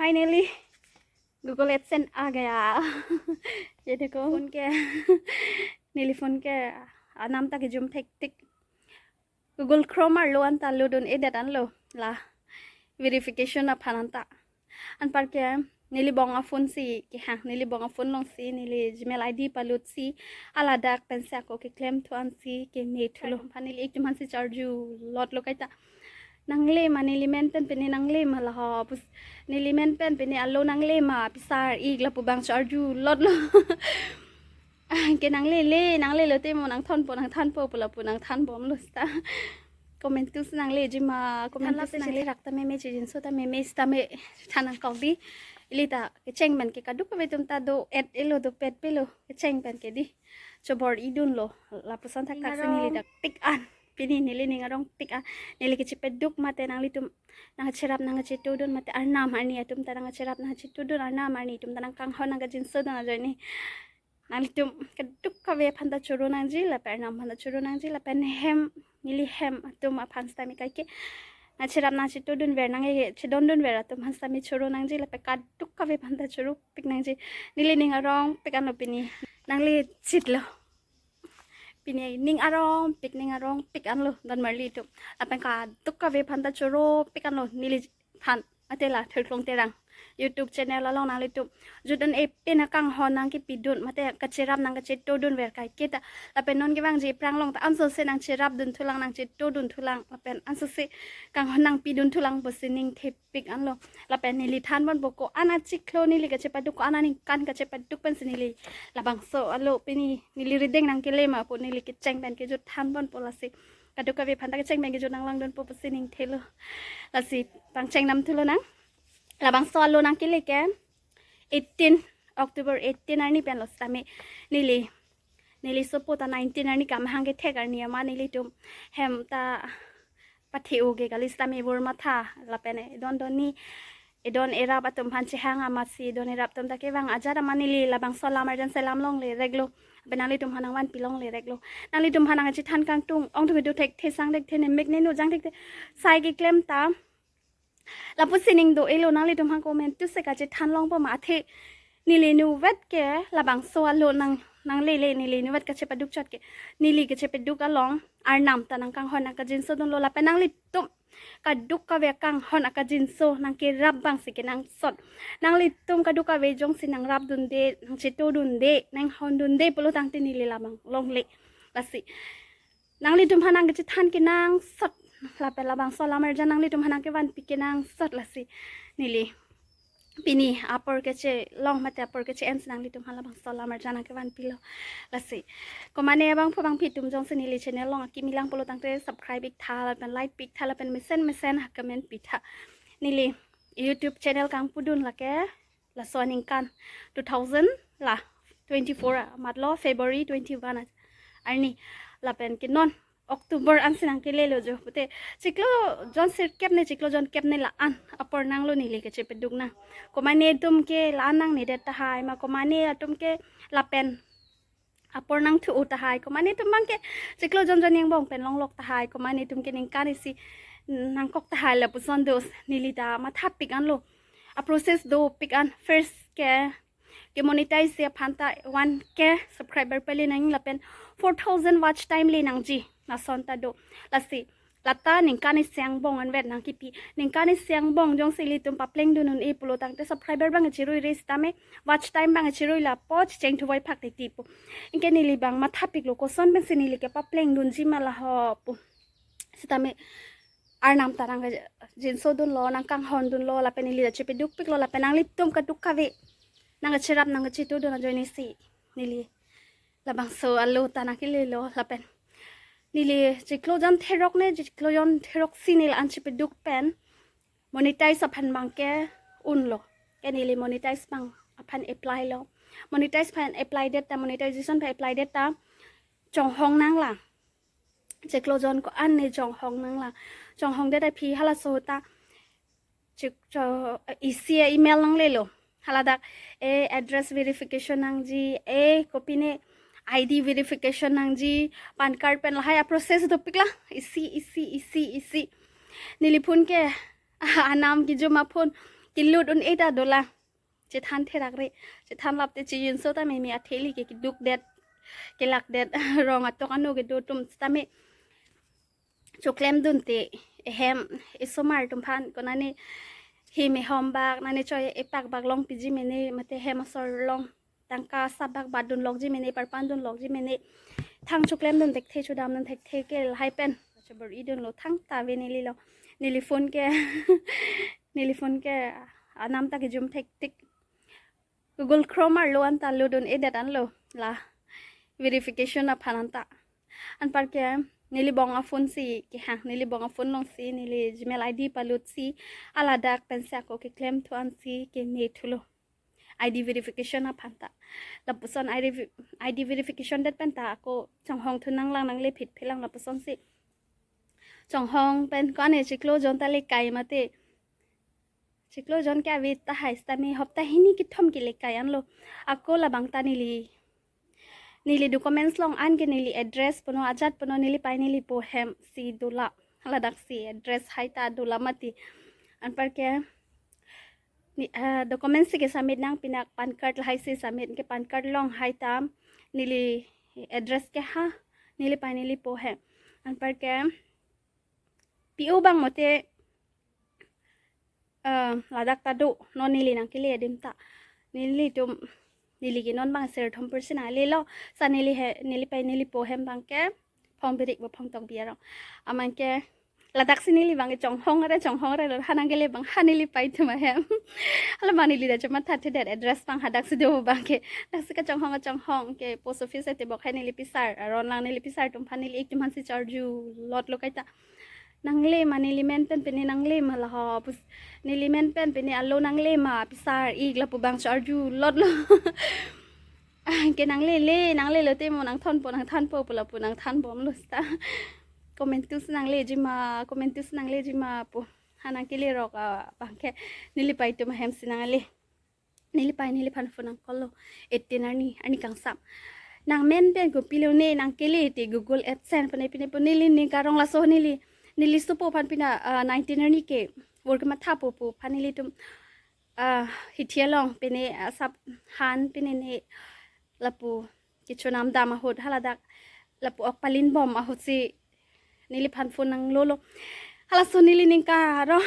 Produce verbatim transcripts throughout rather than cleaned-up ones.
Finally, Google AdSense आ गया. ये देखो, phone ke, neli phone ke anam ta kejum thektik. Google Chrome arlo anta load un-edet anlo la verification aphan anta. Anparke neli bong a-phone si kehang, neli bong a-phone alongsi neli Gmail I D palutsi, aladak pensi ako keklem thu ansi keme thulo. Aphan neli ik tum aphansi charju lotlo kaita. Nangle ma neli men pen pini nangle ma laho. Pus neli men pen pini alo nangle ma pisar ik lapu abang charju lotlo. Ke nanglele, nanglelo te mo nangthanpo, nangthanpo pu lapu nangthanbomlo seta. Comment tus nangleji ma, comment tus nangle rak ta meme, chijinso ta meme, seta me than nangkok dei. Ili ta kecheng pen ke kadokave atum ta do-et-elo, dopet pelo kecheng pen ke dei. Chobor-idunlo, lapuson thakthak si neli dak tik an. Pini neli ning arong tik an. Neli kechepeduk mate nanglitum nangcherap nangchetodun mate arnam arni atum ta nangcherap nangchetodun, arnam arni atum ta nangkanghon nangkajinsodun ajoine. Nanglitum kadokave aphan ta choro nangji, lapen arnam aphan ta choro nangji, lapen hem, neli hem atum aphan seta me kaike nangcherap nangchetodunver, nangchedondunver atum aphan seta me choro nangji, lapen kadokave aphan ta choropik nangji. Neli ning arongpik anlo pini. Nangle chitlo. Pini ning arongpik, ning arongpik anlo don marli atum. Lapen kadokave aphan ta choropik anlo neliphan. Athe la Thirklong Terang YouTube channel along nanglitum jut un-e pen akanghon nangkepidun mate kacherap nangkachetodunver kaike ta. Lapen non kevangji aphrang along ta ansose nangcherapdun thulang, nangchetodun thulang, lapen ansose kanghon nangpidun thulang pusi ning thepik anlo. Lapen neli thanbompo, ko-an achiklo neli kachepaduk, ko-an aningkan kachepaduk pensi neli labangso alo pini neli rideng nangkele ma pu neli kecheng pen kejut thanbompo, lasi kadokave aphan ta kecheng pen kejut nanglangdunpo pusi ning thelo. Lasi pangcheng nam thulo nang. Labangso alo nangkele ke eighteen, October eighteen arni penlo seta me neli, neli sopo ta nineteen arni kamahang kethek arni ama nelitum hem ta pathe-o ke kali seta me bor matha lapen edon donni, edon erap atum aphan chehang amatsi edon erap atum ta kevang ajat ama neli labangso alam arjan selam longle reklo. Lapen nanglitum aphan nangvanpi longle reklo. Nanglitum aphan nangchethan kangtung, ong thu kedo thekthe, sang thekthe, ne mek ne nu jang thekthe, sai keklem ta. Lapusi ning do-elo, nanglitum aphan comment tus se kachethan longpo ma, athe neli nuvet ke labangso alo nang, nanglele, neli nuvet kachepaduk chot ke. Neli kachepaduk along arnam ta nangkanghon nangkajinsodunlo, lapen nanglitum kadokave akanghon akajinso nangkerap abangsi kenangsot. Nanglitum kadokave jongsi nangrapdunde, nangchetodunde, nanghondunde pulo tangte neli labang longle. Lasi nanglitum aphan nangkachethan kenangsot, lapen labangso alam arjan nanglitum aphan nangkevanpi kenangsot, lasi neli pini apor kechelong mate apor keche-ensi nanglitum aphan labangso alam arjan nangkevanpilo. Lasi komane abangphu bangphi atum jongsi neli channel along akimi lang pulo tangte subscribe iktha lapen like piktha lapen mesen mesen ha comment pitha. Neli YouTube channel kangpudun lake laso aningkan two thousand la twenty-four amatlo, February twenty-one arni, lapen ke non October ansi nangkelelo jo pute chiklo jon sirkep ne chiklo jon kep ne la-an apor nanglo neli kechepeduk nang. Komane atum ke la-an nangnedet tahai ma, komane atum ke lapen apor nangthu-o tahai, komane atum abang ke chiklo jon jon angbong pen longlok tahai, komane atum ke ningkan isi nangkok tahai lapuson dos. Neli ta mathapik anlo, a-process dopik an. First ke, ke monetize aphan ta one K subscriber pale nang lapen four thousand watch time le nangji, lason ta do. Lasi lata ningkan isi angbong anvet nangkipi. Ningkan isi angbong jongsi ilitum paplengdun un-e pulo tangte subscriber abang chiruire sitame watch time abang chirui lapo checheng thuvoi phak titi pu. Anke neli abang mathapiklo koson pensi neli kepaplengdunji ma laho pu. Sitame arnam ta nangjinsodunlo, nangkanghondunlo, lapen neli ta chepedukpiklo, lapen nanglitum kadokave nangcherap nangchetodun ajoine si neli labangso alo ta nangkelelo, lapen neli chiklo jon therok ne chiklo jon therok si neli la-an chepeduk pen monetize aphan abang ke unlo. Ke neli monetize abang aphan apply lo. Monetize aphan apply det ta, monetization aphan apply det ta chonghong nanglang. Chiklo jon ko-an ne chonghong nanglang. Chonghong det aphi halaso ta chik cho isi email nanglelo. Haladak e address verification nangji, e kopine I D verification nangji, PAN card pen lahai a-process dopiklo. Isi, isi, isi, isi. Neli phone ke anam kejum a-phone. kelut un-e ta dolang. Chethan therak re. Chethan lapte chijinso tame me athe ili ke keduk det, kelak det, rong atok ano kedo atum tame choklem dunte, ehem, esomar atum aphan, konane hem ehom bak, nane choi epak bak long piji mene, mate hem asor long tangka asap bak bat dun lokji mene, parpan dun lokji mene, thang choklem dun thekthe, chodam dun thekthe ke lahai pen chobor-i dunlo thangta ave neli lo. Neli phone ke, neli phone ke anam ta kejum thektik. Google Chrome arlo anta lut un-edet anlo la verification aphan anta. Anparke neli bong aphone si kehang, neli bong aphone along si neli Gmail I D palut si, aladak pensi ako keklem thu ansi keme thulo. I D verification aphan ta. Lapuson I D, I D verification det pen ta ako chonghong thu nanglang, nangle phit phelang lapuson si. Chonghong pen ko-an e chiklo jon ta lekai mate. Chiklo jon ke ave tahai sitame hopta hini kethom ke lekai anlo. Ako labang ta neli, neli documents along an ke neli address puno, ajat puno, neli pei neli po hem si dola. Ladak si address hai ta dola mati. Anparke ni, eh, documents si ke submit nang, pinak PAN card lahai si submit, ke PAN card along hai ta neli address ke ha, neli pei neli po hem. Anparke P O bang mate, eh, ladak ta do, non neli nangkele adim ta. Nelitum, neli ke non bang sir thom percent ale lo, sa neli he, neli pei neli po hem bang ke phong birik bo phong tong biarong. Aman ke ladak si neli bang ke chonghong re, chonghong re lo, ha nangkele bang ha neli pei atum ahem. Hala bang neli da choma that that address bang hadak si do bang ke. Dak si kachonghong kachonghong ke post office ate bok hai neli pisar, aron lang neli pisar atum aphan neli ik atum aphan si charju lot lo kaita. Nangle ma neli men pen pine nangle ma laho pus, neli men pen pine alo nangle ma pisar ik lapu bang charju lot lo. Ke nangle le, nangle lote mo nangthonpo, nangthanpo pu lapu nangthan bomlo sita. Komantu si nangleji ma, komantu si nangleji ma pu. Ha nangkele rok abang ke neli pei atum ahem si nangle. Neli pei neliphan phone nang call lo. Eighteen arni, arni kangsam. Nang men pen kopilo ne nangkele te Google AdSense pine pine pu neli ning karong laso neli. Neli sopo aphan pina, ah, nineteen arni ke. Work mathapo pu aphan nelitum, ah, hithi along pine asap han pine ne lapu kechonam dam ahut haladak lapu ok palin bom ahut si neliphan phone nang lolo. Halaso neli ning karong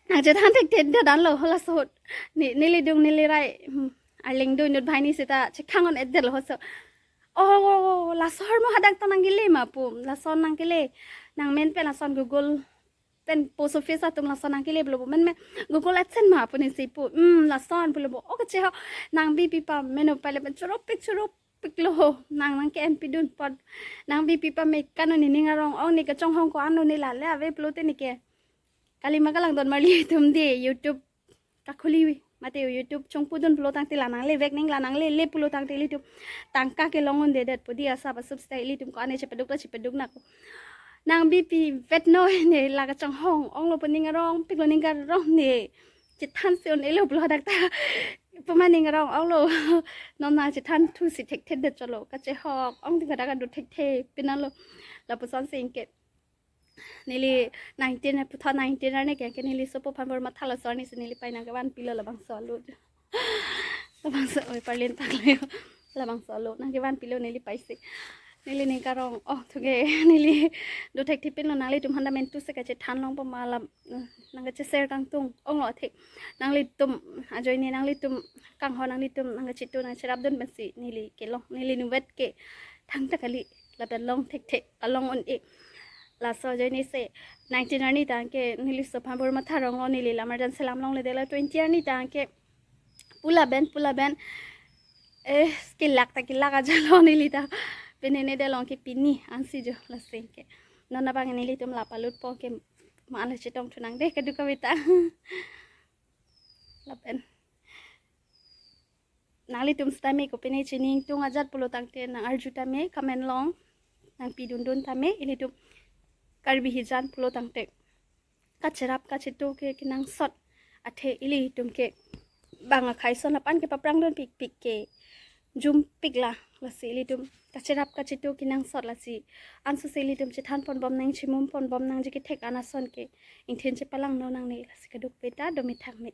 nang chethan thekthe det anlo halaso ahut. Ni, neli dung neli rai, hmm, arleng do inut bhai ni sita chekhang un-edet lo hoso. Oh, laso ahormu hadak ta nangkele ma pu. Lason nangkele. Nang men pen lason Google pen post office atum lason nangkele pulo pu. Men men Google AdSense ma pu nesi pu. Hmm, lason pulo pu. Oh, kachehok. Nang bipi pameno pale pen chorop pik chorop pik lo ho. Nang nangke-en pidun pot. Nang bipi pame kano ni ning arong ong ne kachonghong ko-an lo ne lale ave pulote ne ke. Kalima kalangdon marli atum de YouTube kakhuli mate YouTube chongpudun pulo tangte la nanglevek ning la nanglele pulo tangte ilitum tangka kelong un-edet pu di asap asup sita ilitum ko-an e chepaduk ta chepaduk nang. Nang bipi vet no ne la kachonghong ong lo pu ning arong pik lo ning karong ne. Chethan si un-elo pulo hadak ta. Puma ning arong ong lo. Non nang chethan thu si thekthe det cholo. Kachehok ong ti hadak adu thekthe pina lo. Lapuson si ingke. Neli nineteen, puthot nineteen arni ke, ke neli sopo aphan bor matha laso arni si neli pei nangkevan pilo labangso alut. Labangso, oi, parlin paklo. Labangso alut nangkevan pilo neli pei si. Neli ning karong, oh, thuke, neli do thekthe pinlo nanglitum aphan ta mentu si kachethan longpo ma lam, nangkacheshare kangtung, ong lo athe. Nanglitum, ajoine nanglitum, kangho nanglitum, nangkachitu, nangcherapdun pensi, neli kelong, neli nuvet ke, thangta kali, lapen long thekthe, along un-e. Laso ajoine si nineteen arni tangke neli sopo aphan bor matha rong lo neli lam arjan selam longledetlo twenty arni tangke pu lapen pu lapen eh kelak ta kelak aja lo neli ta pine ne de long ke pini ansi jo lasi ke non abang nelitum la palutpo ke ma la chetong thu nang de kedu kavita lapen nanglitum sitame kopine chining tung ajat pulo tangte nang arju tame comment along nang pidun dun tame ilitum Karbi hijan pulo tangte kacherap kachitu ke kenangsot athe ilitum ke bang akhai son apan ke paprang dun pikpik ke jumpik la, lasi ilitum kacherap kachetu kenangsot lasi ansose ilitum chethan ponbom nang, chimum ponbom nangji kethek an ason ke ingthin chepalangno nangne. Lasi kadokave ta dome thakme.